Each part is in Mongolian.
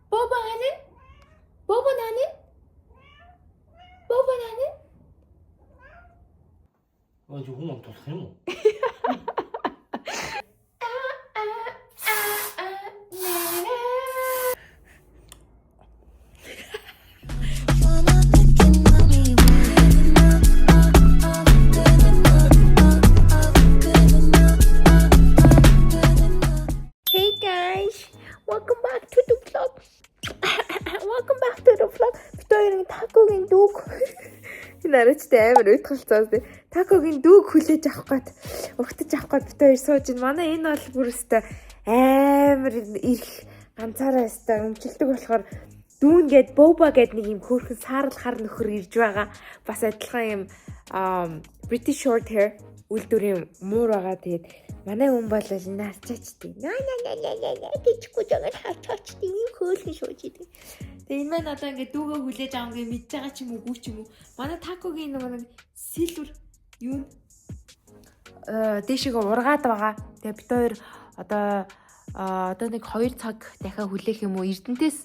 Боба ханаа? Боба наны? Боба наны? 아, 저 홍어 더 해모. Hey guys, welcome back to the vlog. Welcome back to the vlog. Бид хоёрын такогийн дүүг энэ арайчтай амар уйтгалцаас тий. Такогийн дүүг хүлээж авах гээд угтаж авах гээд бид хоёр сууж байна. Манай энэ бол бүр өстой амар ирэх ганцаараа өстой өмчлөдөг болохоор дүүн гээд Боба гээд нэг юм хөөрхөн саарл хар нөхөр ирж байгаа. Бас адилхан юм British short hair үйлдвэрийн муур байгаа. Тэгээд манай хүн бол энэ харчаач тий. На на на на на на гэжгүй жагаад харчаач тий. Ийм хөөлхөн шууж идэг. Тэгээ энэ маань одоо ингээд дүүгээ хүлээж авах ингээд мэдж байгаа ч юм уу үгүй ч юм уу. Манай такогийн нөгөө нэг сэлвэр юу дээшээгээ ургаад байгаа. Тэгээ бид хоёр одоо нэг 2 цаг дахиад хүлээх юм уу Эрдэнтээс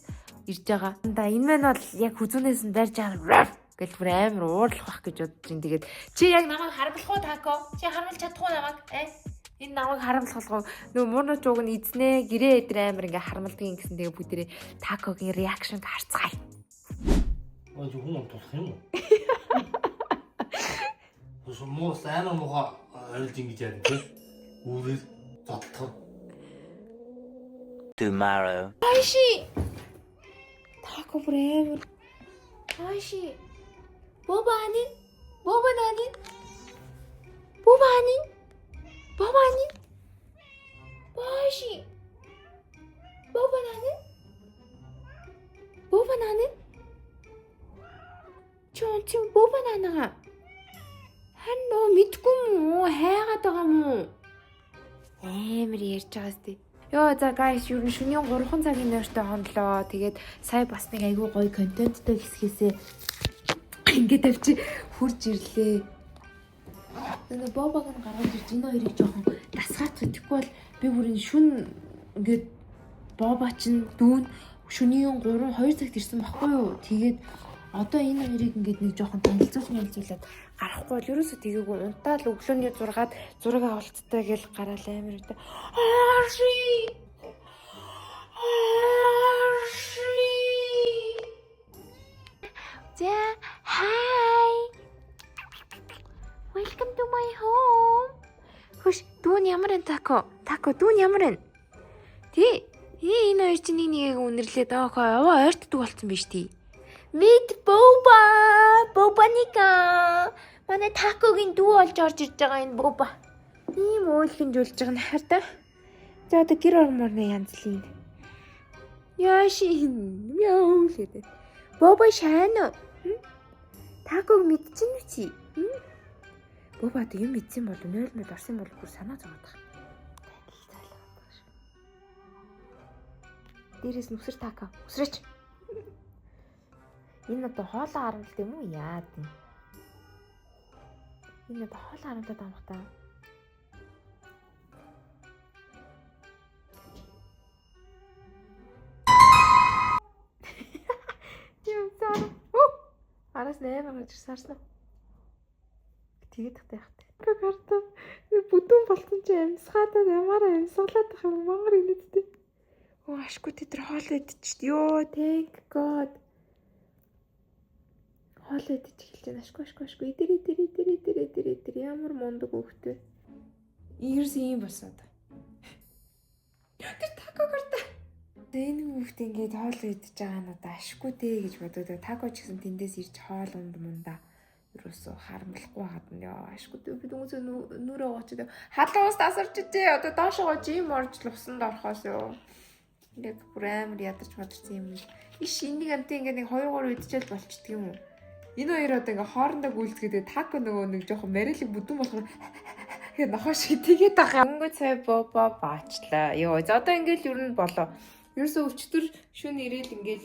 ирж байгаа. Да энэ маань бол яг хүзүүнээс нь барьж байгаа гэл бүр амар уурлах байх гэж бодож байна. Тэгээд чи яг намайг харамлах уу тако? Чи харамлах чадах уу намайг? Э? Энэ намайг харамлах болох уу? Нөө муурнууч уг нь эзнээ гэрээ эдэр амар ингээ харамлдаг гэсэн. Тэгээ бүгдээрээ такогийн reaction харцгаая. 아, 저 홍어 더 해모. 무슨 뭐 сайн муха ойлж ингэж яа тий. Үүрээр зодтолтох. Tomorrow. Айши. Тако бүр амар. Айши. Боба анин. Боба нанин. Боба анин. Боба анин. Бааши. Боба нанин. Боба нанин. Чи чи боба нанага. Харин нөө мэдгүй юм уу? Хайгаад байгаа юм уу? Амар ярьж байгаас тий. Йоо за guys ер нь шөнийн 3 цагийн нойртой хонлоо. Тэгээд сая бас нэг айгүй гоё контенттой хэсгээсээ ингээд тавьчих хурж ирлээ. Нөгөө бобог нь гаргаж ирж энэ хоёрыг жоохон дасгаач тэгэхгүй бол би бүр энэ шүн ингээд боба чинь дүүн шөнийн 3 2 цагт ирсэн байхгүй юу? Тэгээд одоо энэ хоёрыг ингээд нэг жоохон танилцуулж мэлзүүлээд гарахгүй бол ерөөсөө тэгээгүй унтаал өглөөний 6-ад зураг авалттай гэл гараал амар үтэй. Арши! Арши! За, hi. Welcome to my home. Хөш, дүүн ямар энэ тако? Тако дүүн ямар энэ? Тий. Ээ энэ хоёр чинь нэг нэгийг үнэрлээ доохоо яваа ойртдог болсон биш тий. Meet Boba. Boba-ника. Манай такогийн дүү болж орж ирж байгаа энэ Boba. Ийм өөлгөн жуулж байгаа нь хар та. За одоо гэр ормоор нэ янзлын. Яашин. Мяу гэдэг. Боба шаана. Таког мэдчин үү чи? Боба одоо юм мэдсэн болов 0 0 орсон болов бүр санаа зовоод байгаа. Танилцуулаад байгаа шүү. Дээрээс нь үсэр тако. Үсрээч. Энэ одоо хоолоо харамлт юм уу яад юм? Энэ одоо хоолоо харамлаад байгаа юм бах та. Тийм заа. Оо. Араас нь амар гарч ирсэн харсан уу? Тэгээд тахтай яхад. Карта бүдүүн болсон чи амьсгаадаа ямар амьсгалаад байх юм мангар инээдтэй. Оо ашгүй тэд тэр хоол идчихт. Йоо thank god. Хоол идчих эхэлж байна. Ашгүй ашгүй ашгүй. Идэр идэр идэр идэр идэр идэр ямар мундаг хүүхдээ. Ерөөс ийм болсон одоо. Тэр тако карта. Энэ хүүхд ингээд хоол идэж байгаа нь одоо ашгүй дээ гэж бодоод тако ч гэсэн тэндээс ирж хоол унд мунда ерөөсөө харамлахгүй хаад нь ёо ашгүй дээ би дөнгөж нүрээ гоочод халуус тасарч ижээ одоо доошоо жим орж лусанд орохоос ёо яг бүр амар ядарч мадарсан юм иш энийг амтын ингээд нэг 2 3 идчихэл болчдөг юм уу энэ хоёр одоо ингээд хоорондоо гүйлцгээдэг тако нөгөө нэг жоохон марилэг бүдүүн болохоор тэгээ нохоо шиг тэгээд байгаа. Өнгө цай бобо баачлаа. Йоо за одоо ингээд л ер нь болоо. Ерөөсөө өчтөр шүн ирээл ингээд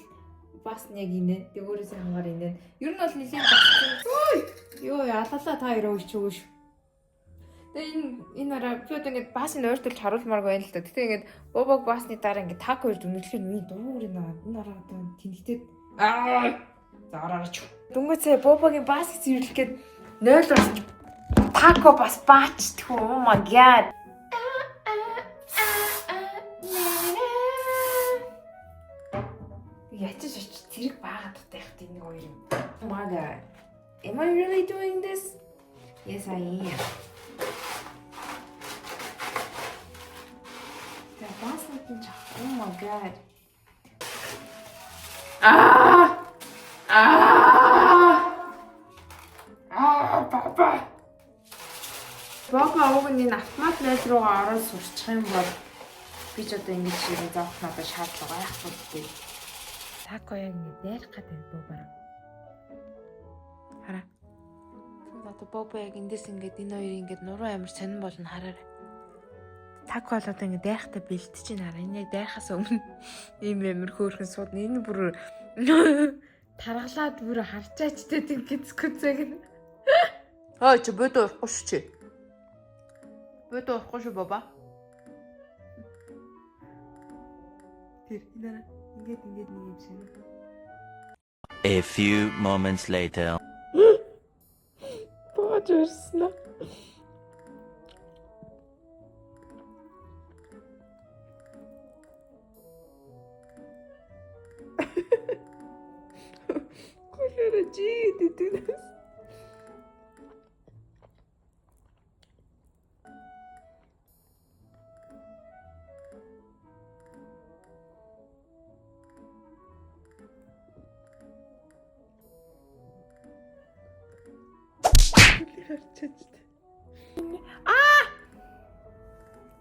бас яг инэ. Тэг өөрөөсөө хамгаар инэ. Ер нь бол нэлийн багцсан. Ой! Йоо ялалаа та хоёроо өчөөш. Тэгээ энэ араа би одоо ингээд баасыг ойртуулж харуулмааргүй байна л да. Гэтэ ингээд Бобог баасны дараа ингээд тако ирж үнэхээр миний дуур энэ энэ араа одоо тэнхтэд аа за араач. Дөнгөж сая Бобогийн баасыг цэвэрлэх гээд 0 бас тако бас баачдгүй. Oh my god. Ячиж очиж зэрэг баагаад тахтай яхад энэ хоёр юм. Oh my god. Am I really doing this? Yes, I am. Тэгээ бааснууд нь ч oh my god. Аа! Аа! Аа, баба. Баба уг нь энэ автомат 0 руугаа ороод сурчих юм бол би ч одоо ингэж юм заах надад шаардлага байхгүй дээ. Тако яг ингэ дайрах гэдэг бобаараа. Хараа. Одоо Бобо яг эндээс ингээд энэ хоёрын ингээд нуруу амар сонин болно хараарай. Тако бол одоо ингээд дайрахтаа бэлтэж байна хараа. Энэ яг дайрахаас өмнө ийм амар хөөрхөн суудна. Энэ бүр таргалаад бүр харчаач тэ тийм гизгүцэг нь. Хой чи бодо уухгүй шүү чи. Бодо уухгүй шүү баба. Тэр энэ хараа. Ингээд ингээд нэг юм сонин. A few moments later. Боож өрсөн үү? Гулаараа жийд идэв.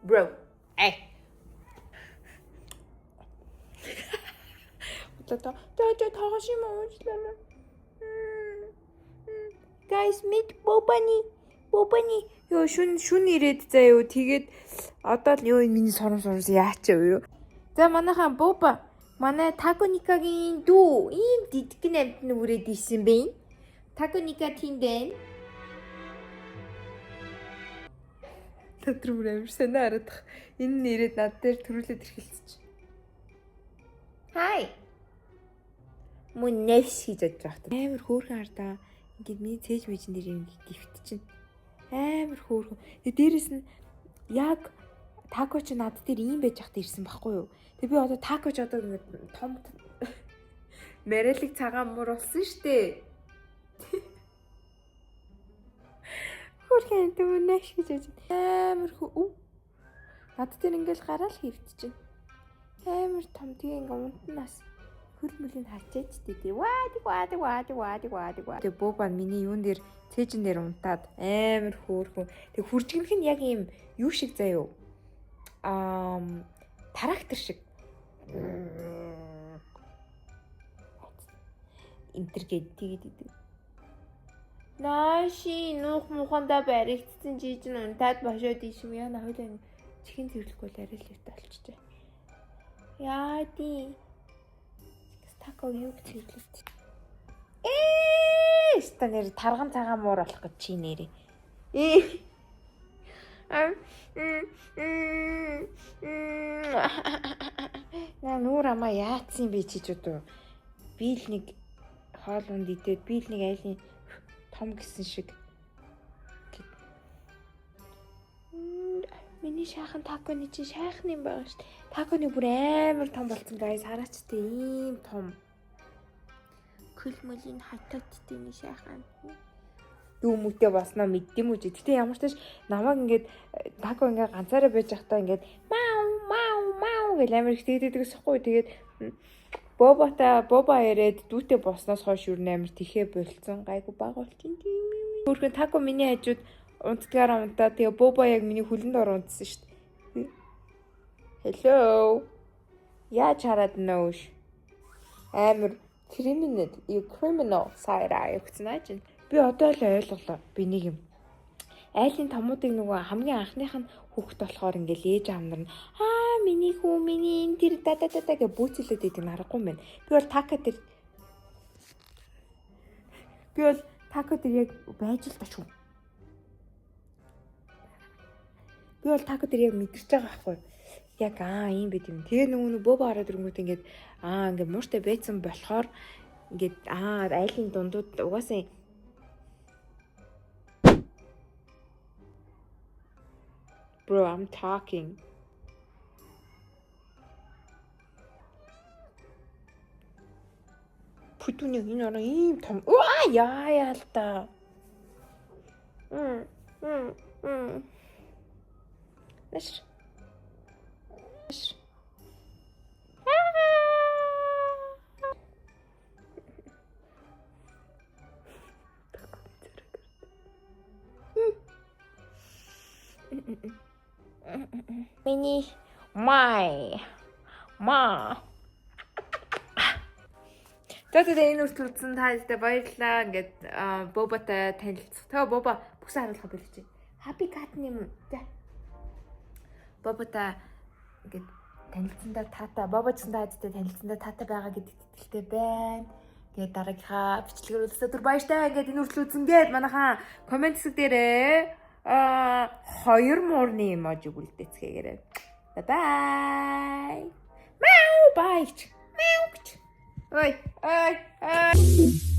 Bro. Эй. Одоо за тоогош юм уучлаарай. Guys meet Bobani. Bobani. Йоо шүн ирээд заа юу. Тэгээд одоо л ёо энэ миний сором сорс яач вэ юу. За манайхан Боба манай Таконикагийн дүү ийм дидгэн амт нь үрээд ирсэн бэ. Таконика тэнд байна. Тэд бүр амар сонио харагдах. Энэ нь ирээд над дээр төрүүлээд эрхэлцэж. Hi. Мөн нэвс хийж бодож байх. Амар хөөрхөн хардаа. Ингээд миний цээж мэжин дээр ингээд гифт чинь. Амар хөөрхөн. Тэгээ дээрэс нь яг тако чи над дээр ийм байж хат ирсэн байхгүй юу? Тэгээ би одоо тако ч одоо ингээд том мэрэлэг цагаан муур болсон штэ. Хөөрхөн тэр нэвс хийж бодож. Амар хөө. Над дээр ингээд гараал хөвт чинь. Амар том тэгээ ингээд унтнаас хөл мөлийн харчаач дээ. Ваа тэг ваа тэг ваа тэг ваа тэг ваа тэг ваа. Тэг бууба миний юун дээр цээжин дээр унтаад амар хөөрхөн. Тэг хуржигнэх нь яг ийм юу шиг заяо. Аа трактор шиг. Энтергээд тэгээд идэв. Нааши нуух муханда баригдсан чи чинь унтаад бошоод иш юм яана хойлоо чихэн цэвэрлэхгүй л арай л юутай болчихжээ. Яа тий. Тако юу цэвэрлээд. Ээ, ста нэр тарган цагаан муур болох гэж чи нэрээ. Ээ. Наа нүүр амаа яатсан бэ чи ч одоо. Би л нэг хоол унд идээд би л нэг айлын том гисэн шиг. Миний шаахан таконы чи шайхны юм байгаа шүү дээ. Таконы бүр амар том болцсон guys хараач тээ ийм том. Көл мөлийн хатааттай нэг шайхан. Дүү мүтэй болсноо мэддэм үү чи. Гэтэ ямар ч тааш намайг ингээд тако ингээд ганцаараа байж байхдаа ингээд мау мау мау гэл амар их тэгдэг гэсэхгүй. Тэгээд Бобота Боба яриад дүүтэй болсноос хойш юу нээр тэхээ болцсон. Гайгүй баг болчин. Хөөрхөн тако миний хажууд унтдгаараа унтаа. Тэгээ Боба яг миний хөлөнд ор унтсан шүү дээ. Hello. Яаж хараад нөөш? Амар criminal, you criminal side eye өгсөн аа чинь. Би одоо л ойлголоо. Би нэг юм. Айлын томуудыг нөгөө хамгийн анхных нь хүүхэд болохоор ингээл ээж аав нар нь аа миний хүү миний энэ тэр да да да да гэж бүүцэлээд идэг нь аргагүй юм байна. Би бол тако тэр яг байж л та шүү. Би бол тако дээр яг мэдэрч байгаа байхгүй. Яг аа ийм байт юм. Тэгээ нөгөө нэг Боба хараад ирэнгүүт ингээд аа ингээд мууртай байцсан болохоор ингээд аа айлын дундууд угаасаа Bro, I'm talking. Пүтүний энэ орон ийм том. Уа яа яа л та. Мм мм мм. Нэш. Нэш. Миний my ма. За тэгээ энэ үртэл үзсэн та хэдтэй баярлалаа. Ингээд Бобатай танилцах. Тэгээ Боба бүсэн харуулах болчих чи. Happy cat юм. За. Бобатай ингээд танилцсандаа таатай, Боба ч гэсэн та хэдтэй танилцсандаа таатай байгаа гэдэгт итгэлтэй байна. Тэгээд дараагийнхаа бичлэгээр уулзлаа түр баяртай. Ингээд энэ үртэл үзсэн гээд манайхаа комент хэсэг дээрээ хоёр муурны эможиг үлдээцгээгээрэй. Bye bye. Мяу bye. Мяу. Ой, ой, ой.